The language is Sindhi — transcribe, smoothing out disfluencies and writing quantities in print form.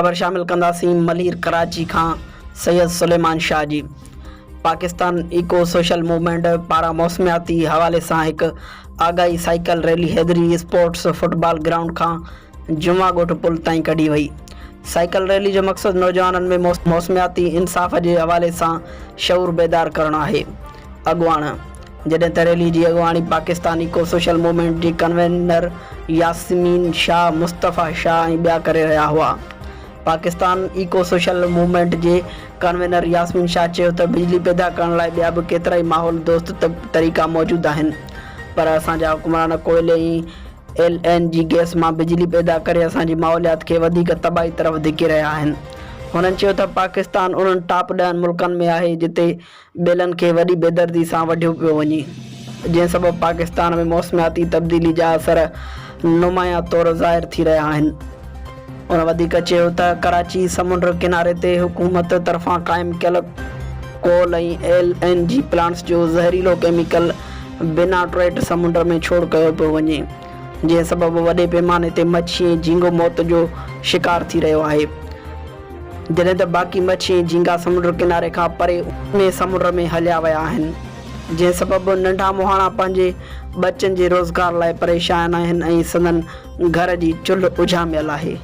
خبر شامل ڪنداسين ملير ڪراچي کان سيد سليمان شاهه جي پاڪستان ايڪو سوشل موومينٽ پاران موسمياتي حوالي سان هڪ آگاهي cycle rally Haideri sports football ground کان جمعه ڳوٺ پل تائين ڪڍي وئي. سائيڪل ريلي جو مقصد نوجوانن ۾ موسمياتي انصاف جي حوالي سان شعور بيدار ڪرڻ آهي. اڳواڻ. جڏهن ته ريلي جي اڳواڻي پاڪستان ايڪو سوشل موومينٽ جي ڪنوينر ياسمين شاهه، مصطفيٰ شاهه ۽ ٻيا ڪري رهيا هئا. پاڪستان ايڪو سوشل موومينٽ جي ڪنوينر ياسمين شاهه چيو ته بجلي پيدا ڪرڻ لاء ٻيا به ڪيترائي ماحول دوست طريقا موجود آهن پر اسان جا حڪمران ڪوئلي ۽ ايل اين جي گئس مان بجلي پيدا ڪري اسان جي ماحوليات کي وڌيڪ تباهي طرف ڌڪي رهيا آهن. هنن چيو ته پاڪستان انهن ٽاپ ڏهن ملڪن ۾ آهي جتي ٻيلن کي وڏي بيدردي سان وڍيو پيو وڃي، جنهن سبب پاڪستان ۾ موسمياتي تبديلي جا اثر نمايان طور ظاهر ٿي رهيا آهن. هن وڌيڪ چيو ته ڪراچي سمنڊ ڪناري تي حڪومت طرفان قائم ڪيل ڪول ۽ ايل اين جي پلانٽس جو زهريلو ڪيميڪل بنا ٽريٽ سمنڊ ۾ ڇوڙ ڪيو پيو وڃي، جنهن سبب وڏي پيماني تي مڇي ۽ جهينگو موت جو شڪار ٿي رهيو آهي. جڏهن ته باقي مڇي ۽ جهينگا سمنڊ ڪناري کان پري اونهي سمنڊ ۾ هليا ويا آهن، جنهن سبب ننڍا مهاڻا پنهنجي ٻچن جي روزگار لاء پريشان آهن ۽ سندن گهر جي چلهه اجهاميل آهي.